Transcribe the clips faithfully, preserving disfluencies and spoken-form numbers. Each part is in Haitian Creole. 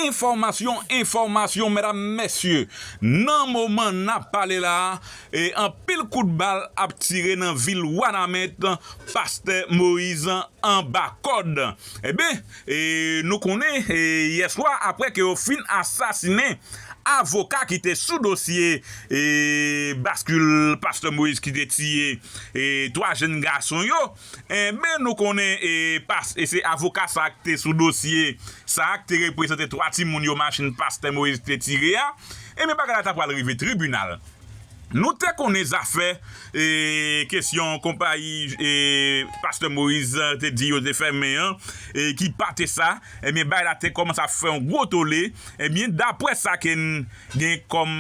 enfòmasyon, enfòmasyon, medam, mesye. Nan moman n ap pale la a, e anpil kout bal ap tire nan vil Wanament, Pastè Moyiz anba kòd. Ebyen, e, nou konnen, e, yè swa, apre ke yo fin asasinen avoka ki te sou dosye, e, baskil Pastè Moyiz ki te tiye, e, twa jèn gason yo, enben, nou konnen, e, pas-, e se avoka sa a ki te sou dosye sa a ki te reprezante twa timoun yo machin Pastè Moyiz te tire a, enben, bagay la ta pral rive tribinal. Nou te konnen zafè, e, kesyon konpayi, e, Pastè Moyiz te di yo te fèmen an, e, ki pa te sa, ebyen, bagay la te kòmanse ap fè yon gwo tole. Ebyen, daprè sa ke n gen kòm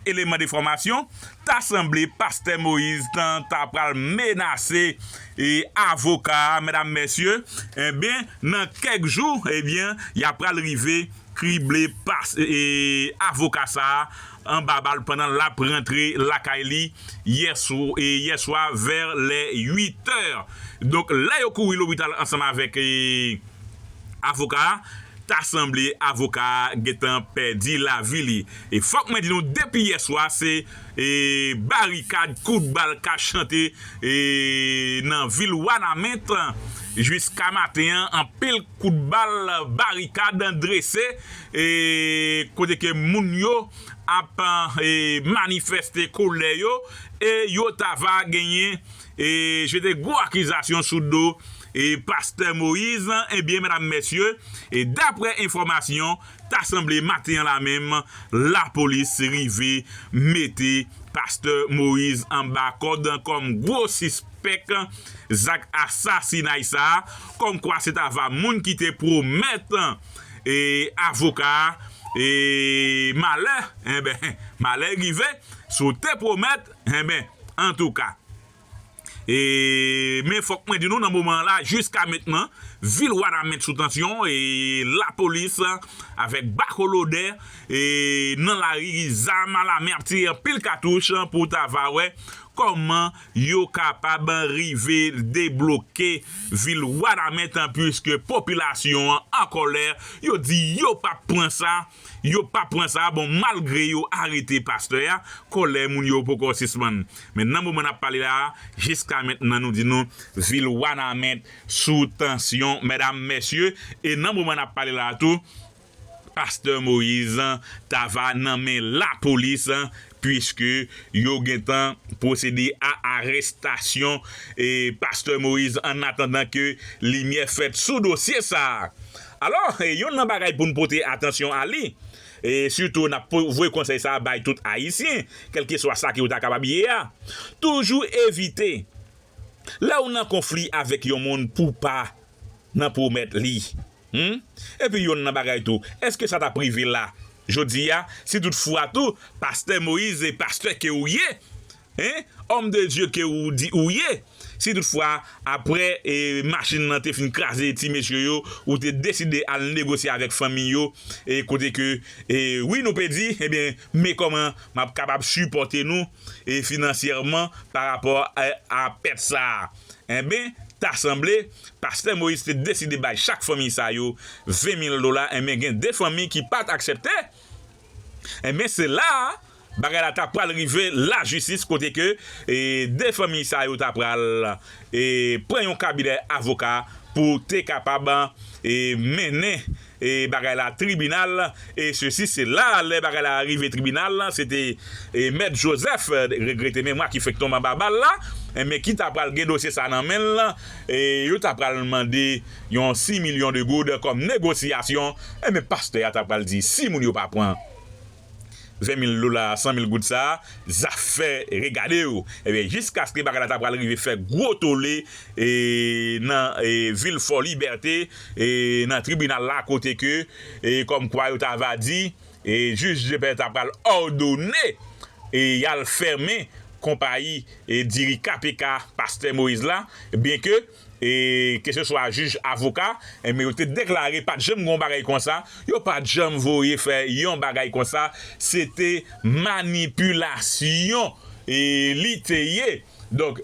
eleman denfòmasyon, ta sanble Pastè Moyiz tan ta pral menase, e, avoka a, medam, mesye, enben, nan kèk jou, ebyen, y a pral rive krible pas-, e, avoka sa a anba bal pandan l ap rantre lakay li yè sw-, e, yè swa vè lè uit è. Donk, lè yo kouri lopital ansanm avèk, e, avoka a, ta sanble avoka a gentan pèdi lavi li. E fòk mwen di nou, depi yè swa, se, e, barikad, kout bal k ap chante, e, nan vil Wanament. Jiska maten an, anpil kout bal, barikad drese, e, kote ke moun yo ap, e, manifeste kolè yo, e yo ta va genyen, e, jete gwo akizasyon sou do, e, Pastè Moyiz, ebyen, medam, mesye, e daprè enfòmasyon, ta sanble maten an la menm, lapolis rive mete Pastè Moyiz anba kòd kòm gwo sispèk zak asasinay sa a, kòmkwa se ta va moun ki te pwomèt, e, avoka a, e, malè, enben, malè rive, si w te pwomèt, enben, antouka. E, men fòk mwen di nou, nan moman an la, jiska mentnan, vil Wanament sou tansyon, e lapolis, avèk bakolodè, e nan lari, zam alamen ap tire anpil katouch pou ta va wè kòman yo kapab rive debloke vil Wanament, piske popilasyon an an kòlè, yo di yo p ap pran sa, yo p ap pran sa, bon, malgre yo arete pastè a, kòlè moun yo poko sispann. Men nan moman n ap pale la a, jiska mentnan nou di nou, vil Wanament sou tansyon, medam, mesye, e nan moman n ap pale la a tou, Pastè Moyiz ta va nan men lapolis, piske yo gentan pwosede a arestasyon, e, Pastè Moyiz annatandan ke limyè fèt sou dosye sa a. Alò, e, youn nan bagay pou n pote atansyon a li, e sitou n ap po-, voye konsèy sa a bay tout Ayisyen, kèlkeswa sa ke w ta kapab ye a, toujou evite, lè w nan konfli avèk yon moun, pou w pa nan pwomèt li. Hmm? Epi youn nan bagay tou, èske sa t ap rive la? Jodi a, si toutfwa tou, Pastè Moyiz e pastè ke w ye, hein? Homme de Dieu ke w di ou ye, si toutfwa, apre, e, machin nan te fin kraze ti mesye yo, ou te deside al negosye avèk fanmi yo, e kote ke, e, wi, nou pèdi, ebyen, men kòman m ap kapab sipòte nou, e, finansyèman pa rapò a, a pèt sa a. Enben, ta sanble, Pastè Moyiz te deside bay chak fanmi sa yo ven mil dola, enben, gen de fanmi ki pa t aksepte. Enben, se la a, bagay la ta pral rive lajistis, kote ke, e, de fanmi sa yo ta pral, e, pran yon kabinè avoka pou te kapab, e, mennen, e, bagay la tribinal, e sesi, se la, lè bagay la rive tribinal, se te, e, Mèt Joseph, e, regrete memwa ki fenk tonbe anba bal la, enben, ki ta pral gen dosye sa nan men l, e yo ta pral mande yon sis milyon de goud kòm negosyasyon, enben, pastè a ta pral di, si moun yo pa pran ven mil dola, san mil goud sa a, zafè regade w. Ebyen, jiskaske bagay la ta pral rive fè gwo tole, e, nan, e, vil Fò Libète, e, nan tribinal la, kote ke, e, kòmkwa yo ta va di, e, jij depè ta pral òdone, e, y al fèmen konpayi, e, diri K P K pastè Moyiz la, byenke e keseswa jij, avoka, enben, yo te deklare pa t janm gen yon bagay konsa, yo pa t janm voye fè yon bagay konsa, se te manipilasyon, e, li te ye. Donk,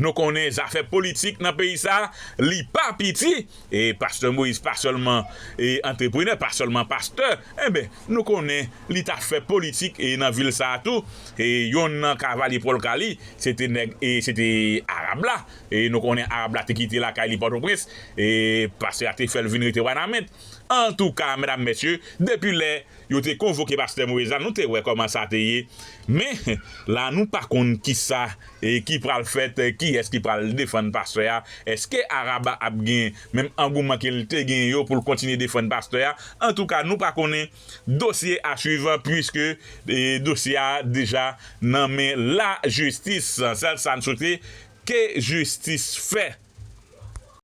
nou konnen zafè politik nan peyi sa, li pa piti. E pastè Moïse pa sèlman e, antreprenè, pa sèlman pastè. Enben, nou konnen li t ap fè politik e nan vil sa a tou. E yonn nan kavalye pòlka li, se te nèg, e se te Arab la. E nou konnen Arab la te kite lakay li Pòtoprens. E pastè a te fè l vin rete Wanament. Antouka, medam, mesye, depi lè yo te konvoke pastè Moïse la, nou te wè kòman sa te ye. Men, la, nou pa konn kisa e ki pral fèt, e kiyès ki pral defann pastè a. Èske Arab ap gen menm angouman ke l te gen yo pou l kontinye defann pastè a? Antouka, nou pa konnen. Dosye a swiv, puiske e, dosye a deja nan men lajistis. Sèl sa n swete, ke jistis fè